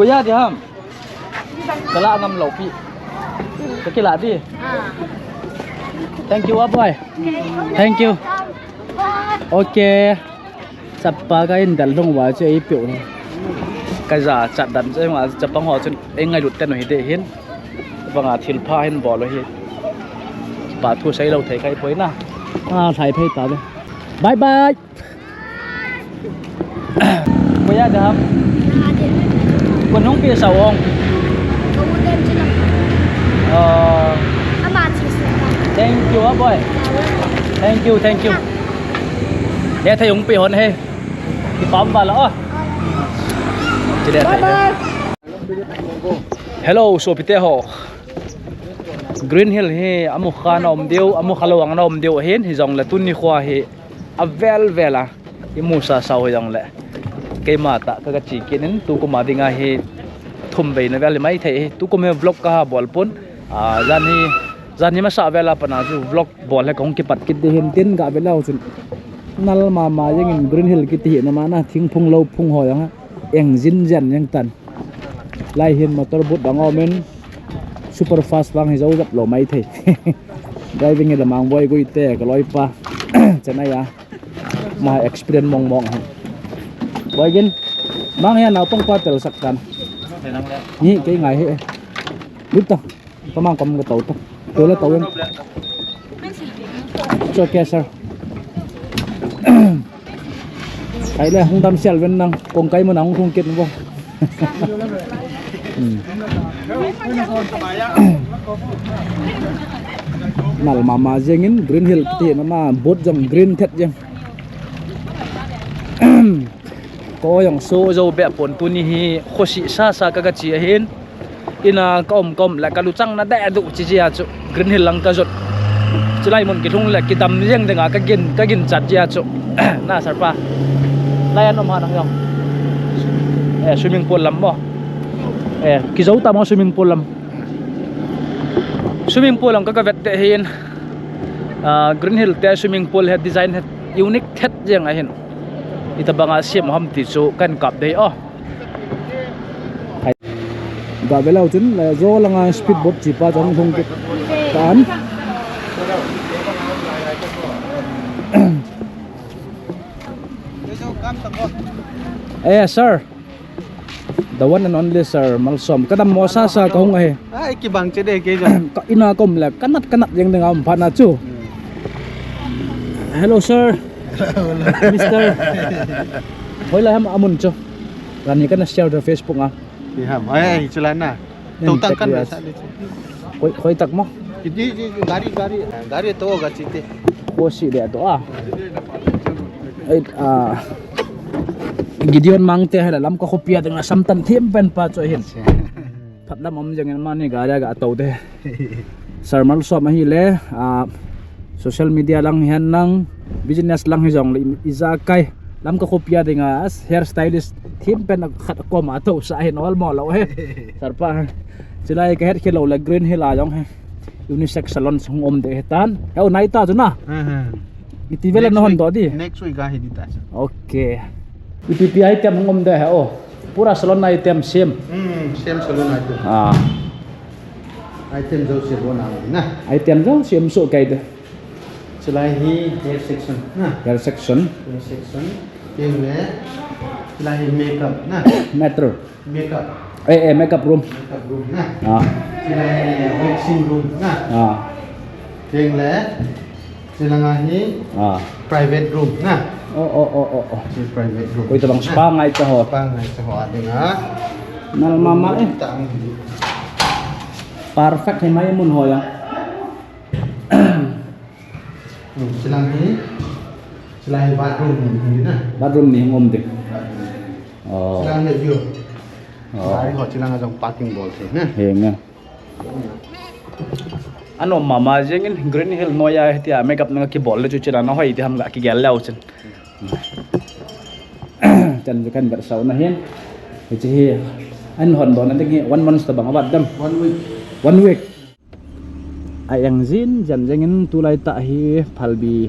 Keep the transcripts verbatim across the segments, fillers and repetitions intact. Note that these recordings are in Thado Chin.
Kuya di ham. Kala ngam lo pi. Kakila di. Thank you, ah, boy. Thank you. Okay. Chapa ka in dal dong wa che ei piu. Ka ja chat dan che ma chapang ho chun ei ngailut ten u hi te hin. Banga thil pha hin bol u hi. Pa thu sei lo thei kai poi na. Ah, thai phei ta de. Bye bye. Kuya da ham. Kun hung pi sa ong. Ah. Thank you, ah, boy. Thank you, thank you. Le thei hung pi hon he. Kipah val a. Bye bye. Hello, sopite ho. Green Hill hi amu kha na um diu, amu kha lo ang na um diu hin, hijongle tuni khoa hi avel vel a imu sa sa u hijongle. Keima tah ka, ka chi kit in tukum a dinga hi thum vei na vel mai thei hi. Tukum hi vlog ka ha bol pon. Ah, jan hi, jan hi masa vel a pat na chu vlog bol hi kong kipat kit di hin tin ga vel a u chun. Nal mama jeng in Green Hill kiti hi na ma na thingphung lo phung ho jong a. Eng jin jen jeng tan. Lai hin motor boat dang um in super fast vang hi jo jap lo mai thei. Driving hi la mang boi gui te ka loi pa. Chennai a. Ma experience mong mong hi. Boi gin. Mang hi a naupang pa tel sak tan. Ni kei ngai hi. Lut ta. Pamang kom ka tau ta. Tau la tau. It's okay, sir. Kai le hung dam sial ven nang kong kai mo nang hung kit mo. Hmm. Nal mama jeng in Green Hill ti na ma boat jong green thet jeng. Ko jong so jo be pon tuni hi khosi sa sa ka ka chi ahin. Ina ka um, ka um le ka luchang na de du chi jia chu Green Hill lang ka jot. Chilai mun kilhung le kidam jeng dinga ka gin, ka gin chat jia chu. Na sir pa. Lai an um ha nang jong. Eh, swimming pool lam mo. Eh, kijo ta mo swimming pool lam. Swimming pool lam ka ka vet te hin. Ah, Green Hill te swimming pool he design he unique thet jeng ahin. Ita banga siam ham ti chu kan kap dei o. Ga ve leu chun, le jo langa speed boat chi pa chang thung kit tan. Eh, sir. The one and only sir Malsom. Ka dam mo sa sa ka hung ahi. Ai, kibang che de ke jo. Ka ina kom le, kanat kanat jeng ding am pha na chu. Hello, sir. Mister. Hoilai ham amun chu. Rani kana share the Facebook a. Ni ham. Ai, ai, chula na. Nen Tau tang tek kan dia. Sa ni chu. Khoi, khoi tak mo. Ji, ji, ji, gari, gari. Gari to ga chi te. Ko si de to a. Ai, a. Gideon Mangte hela Lamka khopi a ding la samtan thim pen pa chu hin. Phat lam om jeng in mani gari ga to de. Sir Malsom ahi le, a, social media lang hihen lang, business lang hijong le, i, ijakai Lamka khopi a dinga hair stylist thim pen khat kom a to sa hin ol mo lo he. Sir pa. Chilai ka het khelo le Green Hill a jong he. Unisex salon hung om de he tan. He o nai ta chu na. Hmm, hmm. Iti vela na hon do di. Next week a hi di ta chu. Okay. Ipi ipi item hung om de he o. Pura salon item same. Hmm, same salon item. Ah. Item jo se bo na na. Item jo same so kai de. Chilai hi hair section na. Hair section. Hair section. Tin le. Chilai hi makeup na. Metro. Makeup. Eh, eh, makeup room. Makeup room na. Ah. Chilai hi waxing room na. Ah. Tin le. Chilanga hi, ah, private room na. Oh, oh, oh, oh, oh. Chi private room. Koi tabang spa ngai ta ho. Spa ngai ta ho ading a. Nal mama eh. Tang hi. Perfect hai mai mun ho ya. Hmm, chilang hi. Chilang hi bathroom ni na. Bathroom ni ngom de. Bathroom. Oh. Chilang hi view. Oh. Gari ho chilang jong parking bol the na. He nga. Anom mama jeng in Green Hill noiya hitia makeup nanga kibol le chu chila na hoi ti ham ga kigel leu chun. Chan chu kan ber sau na hin. Hichi hi an hon don na ding hi one month tabang abat dem. One week. One week. A eng jin jan jeng in tulai tah hi phalbi.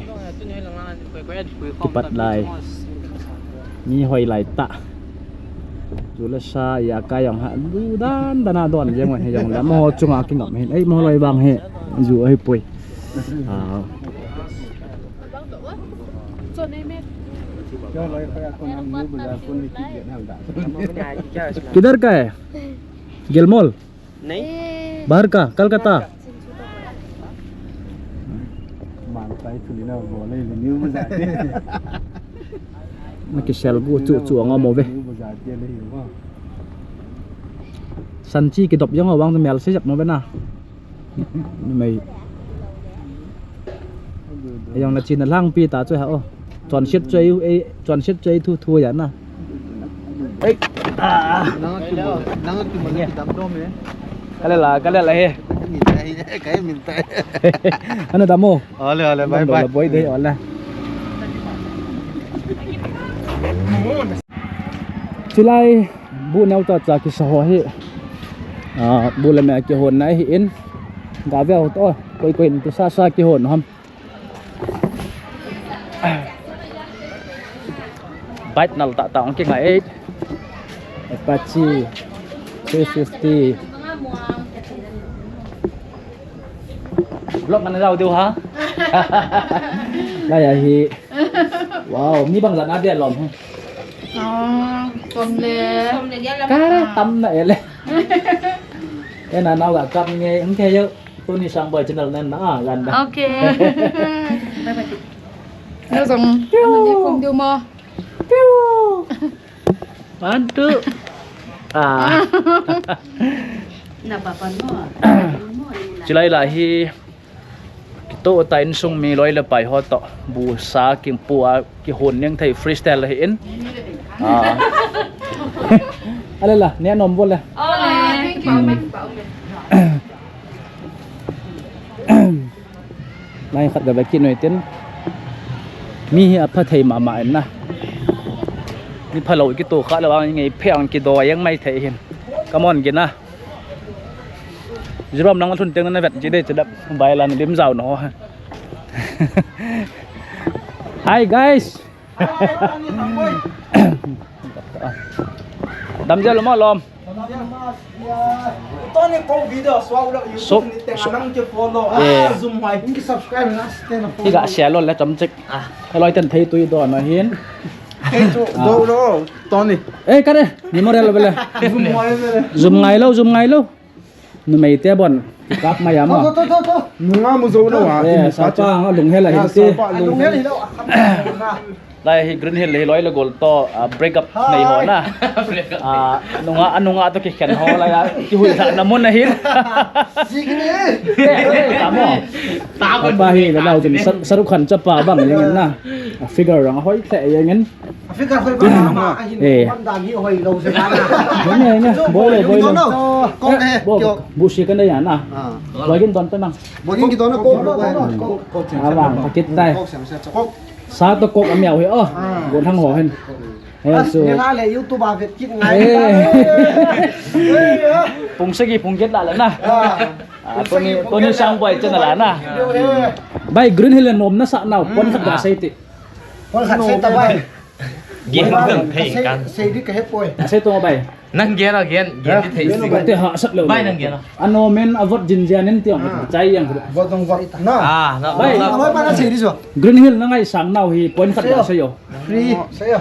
Kipat lai. Mi hoi lai tah. Ju le sa, ya ka jong ha, lu dan dan a don jeng wan hi jong le, mo chunga kingam hin. Ei, mo loi bang hi, ju ahi poi. Ah. किधर का है? गिलमोल? नहीं। बाहर का? Calcutta? Mang tai thuli na bo le le new bazaar te. Na kisel gu chu chu anga mo ve. New bazaar te le hi mo. San chi kidop jong awang mel se jap mo ve na. Mai. Ayong na chin na lang pi ta chu ha o. Chon sit chu ei, chon sit chu ei thu thu ya na. Ei. Ah. Nang ki mo, nang ki mo ki dam dom e. Kale la, kale la he. Min tai, kai min tai. Ana damo. Ole, ole, bye, bye. Boi de, ole. Chulai bu neo ta cha kisa ho hi. Ah, bu le me kihon na hi in. Ga ve ho to, koi koi in tu sa sa kihon ham. Bike nal ta ta ong ki ngai. Apache three fifty. Vlog mana jao diu ha. Lai ahi. Wow, mi bang jat na dia lom. Ah, kom le. Kom le dia lom. Kara tam na ele. Ena nau ga kap nge, ang kayo. Tony Sangboi channel nan na, ah, ganda. Okay. Nang jong, ano ni kong diu mo? One, two. Ah. Na papa no. Chulai la hi kito ta insung mi loi le pai ho to. Bu sa king pu a kihon ning thei freestyle hi in. Ah. Ale la, ne nom bol le. Oh, thank you. Lai khat ga ve kit noi tin. Mi hi apha thei mama in na. Mi phalou kito kha le wang nge phe ang kido yang mai thei hin. Come on, gina. Jirom nang thun teng na vet ji de chadap bai lan lim jao no. Hi guys. Dam jel mo lom. Tony ko video swau lo YouTube ni te anang ke follow. Eh. Ah, zoom mai. Ki subscribe na ste na follow. Iga share lo le chom chik. Ah. Heloi ten thei tui do na hin. Thei tu do lo Tony. Eh, kare. Memorial bele. Zoom mai bele. Zoom ngai lo, zoom ngai lo. Numei te bon kikap mai ama. To, to, to, to. Nunga mu zo lo a. Eh, sapa nga lunghel a hin ti. Sapa lunghel hi lo a kham na. Lai hi Green Hill hi loi le gol to, ah, break up nei ho na. Ah, nunga, anunga to kikhen ho lai a, kihui sa na mun na hin. Sige ni. Eh, eh, tamo. Sapa hi la lau jin Shahrukh Khan chapa bang jeng na. Figure rang hoi the jeng. Afika khoi ba na ma ahin. Eh. Wan dan hi hoi lo se ba na. Nge, nge, boi lo, boi lo. Kong he. Bu si kan da ya na. Ah. Boi gin don ta nang. Boi gin ki don ko. Ko, ko. Awa, pakit tai. Sa to kok amiao he o. Go thang ho hen. He su. Ni la le YouTube a vet kit ngai. Pung sagi pung get la la na. Ah, Tony, Tony Sangboi channel la na. Bai Green Hill nom na sa nau pon khat ga sei ti. Pon khat sei ta bai. Gen dang thei kan. Sei di ka he poi. Sei to bai. Nang gen a gen, gen di thei si. Te ha sat lo. Bai nang gen a. Ano men a vot jin jian in tiang. Chai yang. Vot dong vot. Na. Ah, na. Bai. Loi pa na sei di so. Green Hill na ngai sang nau hi point khat da sei yo. Free. Sei yo.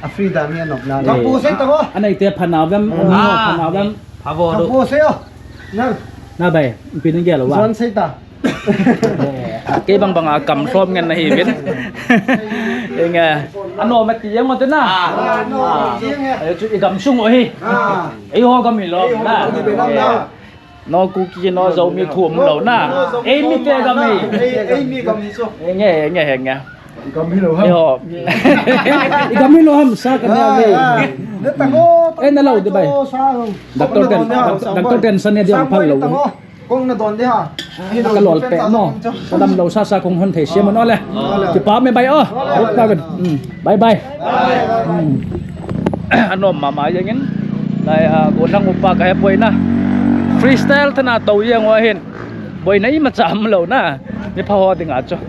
A free da mi anop na. Ka pu sei ta mo. Anai te phana vem, phana vem. Ka pu sei yo. Na. Na bai, pi nang gel wa. Zon sei ta. Kei bang bang a kam hlom ngen na hi vin. Eng, eh, ano ma ti yang mo te na. Ah, no, ah, ti yang he. Ai chu i gam sung o hi. Ah. Ei ho gam hi lo na. Ei ho gam hi lo na. No Kuki no Zomi thum lo na. Ei mi te gam hi. Ei, ei mi gam hi chu. Eng, eng, eng. I gam hi lo ham. Ei ho. I gam hi lo ham sa ka na ve. Ah, ah. Na ta ngo. Eh, na lo de bai. Doctor Ten, Doctor Ten sa ne dia phal lo. Kong na don de ha. Ka lol pe mo. Ka dam lo sa sa kong hon thei sia mo no le. Kipa me bai o. Ruk ta ven. Bye bye. Anom mama jeng in. Lai a go nang upa ka he poi na. Freestyle thana to jeng o hin. Boi na i ma cham lo na. Ni pha ho ding a cho.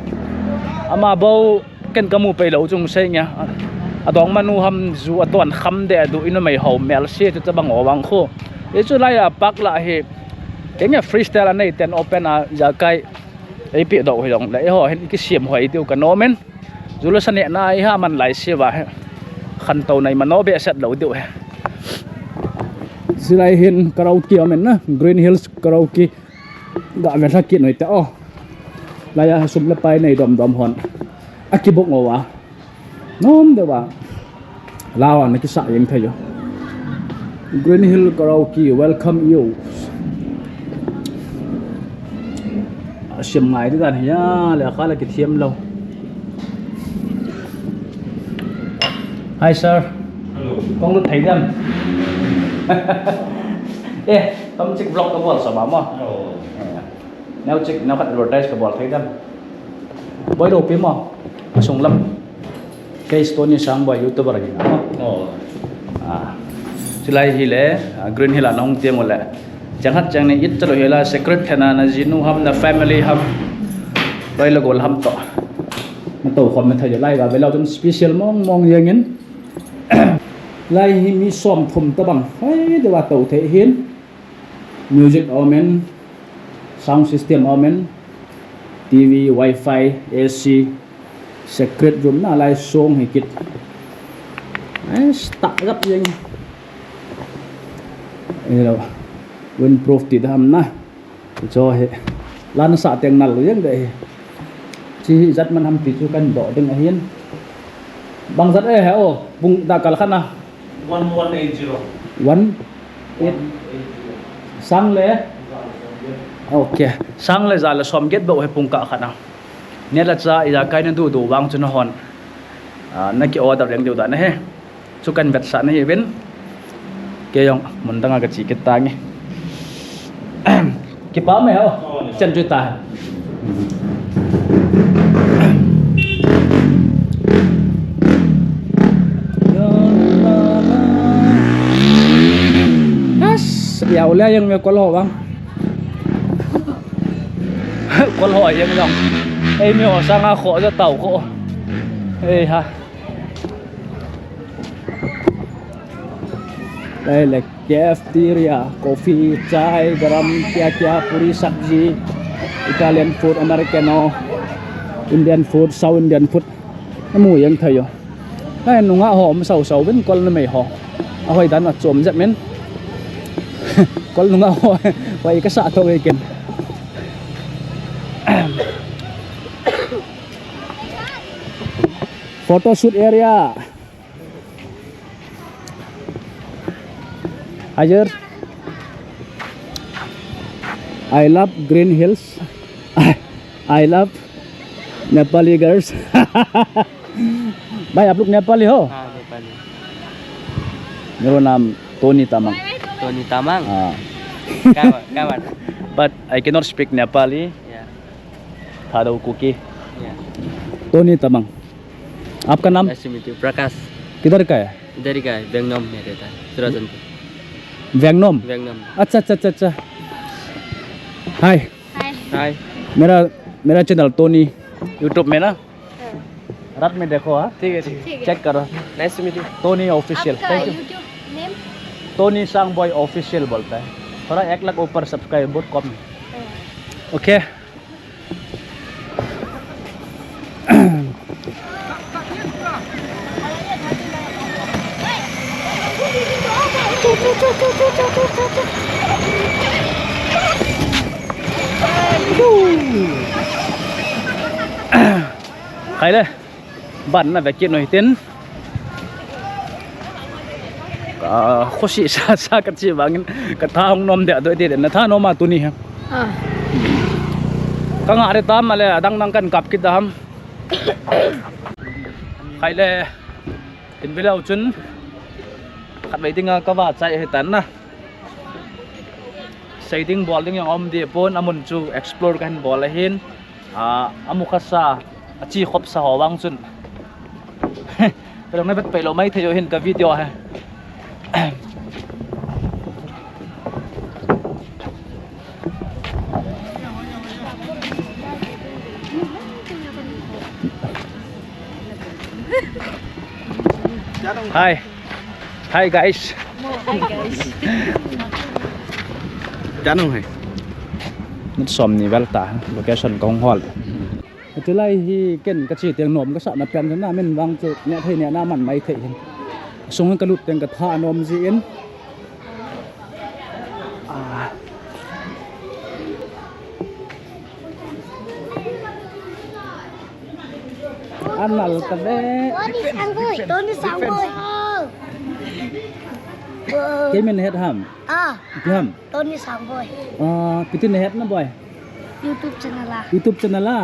Ama bo ken ka mu pei lo chung sei nya. Adong manu ham ju aton kham de adu inu mei ho mel se tu tabang o bang khu. Hichu lai a park lah hi. Kenge freestyle anei ten open a jakai. Eipi do hi dong le. Eiho hin kisiam hoi diu ka nomen. Julu sane na iha man lai se ba he. Khantou nai mano behseh lou diu he. Silai hin karaoke omen na. Green Hills karaoke. Ga ve lha kit noi ta o. Laiya sum le pai nei dom dom hon. Akibok ngo wa. Nom de wa. Lawa na kisa yeng thayo. Green Hill Karaoke welcome you. Sim ngai di dan ya le khala kithiam lo. Hi sir. Hello. Kong lut thei dem. Eh, tom chik vlog ka bol sa ma mo. Oh. Neo chik, neo khat advertise ka bol thei dem. Boi lo pi mo. Asung lam. Kei Tony Sangboi YouTuber hi na mo. Oh. Ah. Silai hi le, ah, Green Hill a na hung tiang le. Chang hat chang ni it chalo hi la secret thena na jinu ham na family ham. Loi la gol ham to. Na to khom na thai lai ga velo tun special mong mong yengin. Lai hi mi som thum tabang. Hoi de wa to thei hin. Music omen, sound system omen, T V, Wi-Fi, A C, secret room na lai song hi kit. Ai, stuck gap jeng. Elo, windproof ti dam na. Cho he. Lan sa teng nal jeng de he. Chi hi jat man ham ti chu kan do ding ahin. Bang jat e he o, bung da kal khan a. One one eight zero. One eight. Sang le. Okay. Sang le ja le som get bo he pung ka khan a. Ne la cha ija kai na du du wang chu na hon. Ah, na ki order reng diu da na he. Chu kan vetsahna hi vin. Kei jong mun dang a ka chi kit tange. Kipa mai ho. Chen chu ta. As, ya ule yang me kol ho bang. Kol ho yang jong. Ei mi ho sanga kho ja tau kho. Ei ha. Lai le cafeteria, coffee, chai, garam, kya kya, puri, sabji, Italian food, Americano, Indian food, South Indian food. Amu yang thayo. Lai nunga ho, um sau sau, bin kol na mei ho. Ahoi dan a chom jep men. Kol nunga ho, wai ka sa tho ken. Photo shoot area. Ayer, I love Green Hills. I love Nepali girls. भाई, आप लोग नेपाली हो? हाँ, नेपाली। मेरा नाम टोनी तामाङ। टोनी तामाङ? हाँ। कहाँ, कहाँबाट? But I cannot speak Nepali. Yeah. Thadou Kuki. Yeah. Tony Tamang. आपका नाम? Nice to meet you. प्रकाश। किधर का है? इधर ही का है, वेंगनोम में रहता है, चुराचंदपुर। वेंगनोम? वेंगनोम। अच्छा, अच्छा, अच्छा, अच्छा। Hi। Hi। Hi। मेरा, मेरा channel टोनी YouTube में ना, हाँ। रात में देखो, हाँ? ठीक है, ठीक है। ठीक है। Check करो। Nice to meet you। Tony official. आपका YouTube name? टोनी सांगबॉय ऑफिशियल बोलता है। थोड़ा एक लाख ऊपर subscribe बहुत कम है। हाँ। OK। Khai le, ban na vekit noi tin. Ka khosi sa sa ka chi bangin ka tha hung nom de do de na tha nom a tuni ha. Ah. Ka nga re tam ale adang dang kan kap kit da ham. Khai le tin velo chun khat vei dinga ka va chai he tan na. Sei ding bol ding jong um di pon amun chu explore kan bol ahin. A, amu kha sa, a chi khop sa ho vang chun. Pero na vet pai lo mai thei jo hin ka video he. Hi. Hi, guys. Hi, guys. Chanu hai. Nit som ni vel ta, location kong hol. Chulai hi ken kache teng nom kasah na pen na min vang chu ne thei ne na man mai thei hin. Sung ka lut teng ka tha nom ji in. Ah. Anal ta ve. Tony Sangboy, Tony Sangboy. Kei min het ham. Ah. Ipi ham. Tony Sangboy. Ah, ipi tin het na boy. YouTube channel a. YouTube channel a.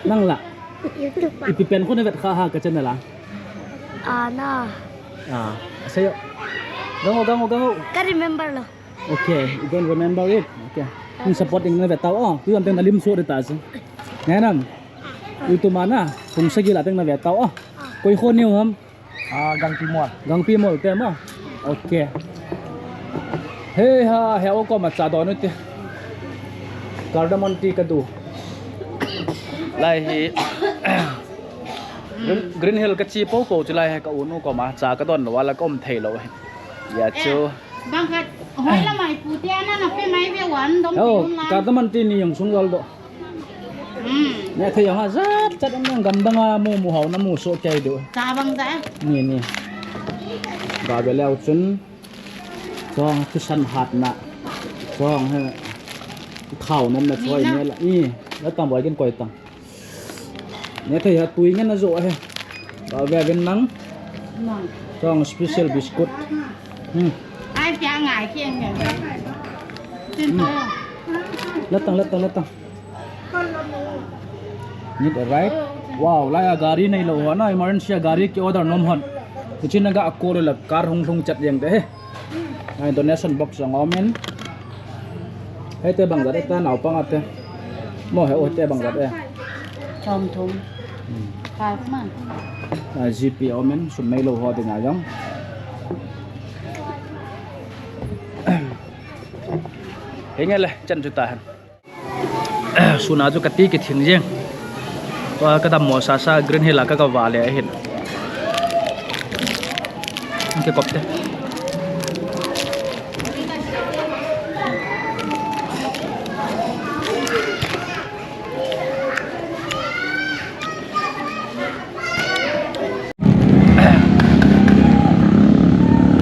Nang la. YouTube a. Ipi pen khu na vet kha ha ka channel a. Ah, na. Ah, asayo. Gango, gango, gango. Ka remember lo. Okay, you don't remember it. Okay. Nang support ding na ve tao. Oh, tu ang teng na lim so de ta si. Ngai nam. YouTube a na. Kung sa gila teng na ve tao. Oh. Koi kho niu ham. Ah, Gangpimol. Gangpimol te mo. Okay. He ha, he o ko ma cha do no te. Cardamom tea ka du. Lai hi. Green, Green Hill ka chi po po chu lai he ka u nu ko ma cha ka don lo wala ka um thei lo. Ya chu. Bang khat hoi la mai pu te na na pe mai ve wan dom. Oh, pe um la. Cardamom tea ni yang sung wal do. Hmm. Ne thei yang ha zat zat um yang gam dang a mu mu hau na mu so kei do. Cha bang za. Ni ni. Ba be leu chun. Chong chu san hat na. Chong he. Khau nam na choi ne la. Ni la tam boi kin koi tang. Ne thei ha tui ngen na zo he. Ba ve ven nang. Nang. Chong special biscuit. Hmm. Ai kya ngai kya ngai. Tin to. Latang, latang, latang. Need a ride. Wow, lai a gari nei lo ho na, emergency a gari ki order nom hon. Kichina ga a ko la car hung hung chat yang de he. Ai, donation box jong om in. Hei te bang zat e ta naupang a te. Mo he o te bang zat e. Chom thum. Hmm. Five man. Ai, G P om in, sum nei lo ho ding a jong. Henge le, chan chu ta hen. Suna chu ka ti kithing jeng. Tua ka dammo sasa Green Hill a ka ka vale ahin. Ke kop te.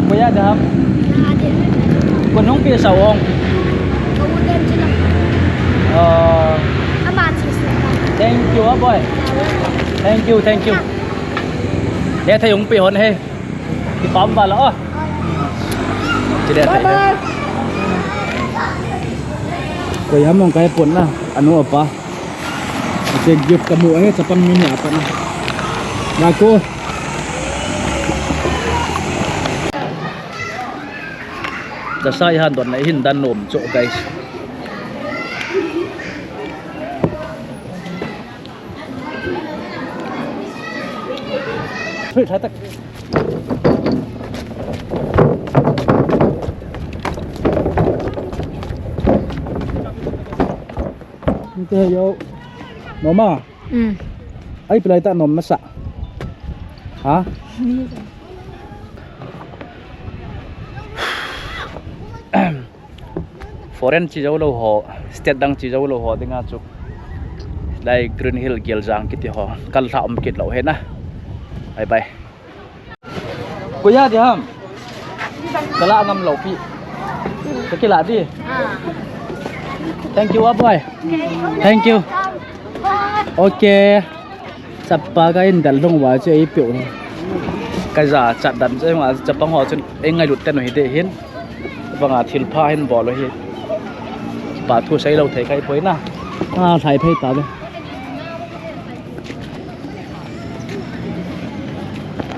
Koya dam. Ade. Kon hung pi sa ong. Ko dem chila. Ah. Ama chi sa. Thank you, ah, boy. Thank you, thank you. Ne thei hung pi hon he. Kipah val a, oh. Bye bye. Koya mong kai pon na, anu apa. Ate gift kamu ahi, chapang mini apa na. Nako. Dasai han don na hin dan nom cho, guys. Thui thai tak. Nte yo. Mama. Mm. Ai, pilai ta nom masa. Ha? Foreign chi jou lou ho, state dang chi jou lou ho dinga chu. Lai Green Hill Geljang kiti ho. Kal tha um kit lou he na. Bye bye. Koya di ham. Kala ngam lou pi. Ka kila di. Thank you, ah, boy. Thank you. Okay. Chapa ka in dal lung wa che i piu. Ka ja chat dan che ma chapang ho chun ei ngailut tenu hi de hin. Banga thil pha hin bol hi. Pa thu sei lou thei kai poi na. A, thai phei ta de.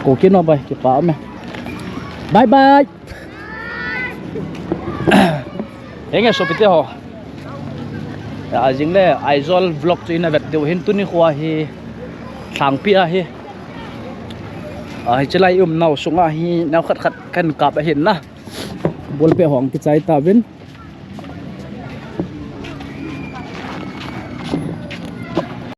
Ko kino bai, kipah me. Bye bye. Henge sopite ho. A jing le Aizawl vlog chu ina vet diu hin tuni kho hi Lhangpi ahi. A, hiche lai i umnau sunga hi neo khat khat kan kap ahin na. Ball pet hong kichai tauvin.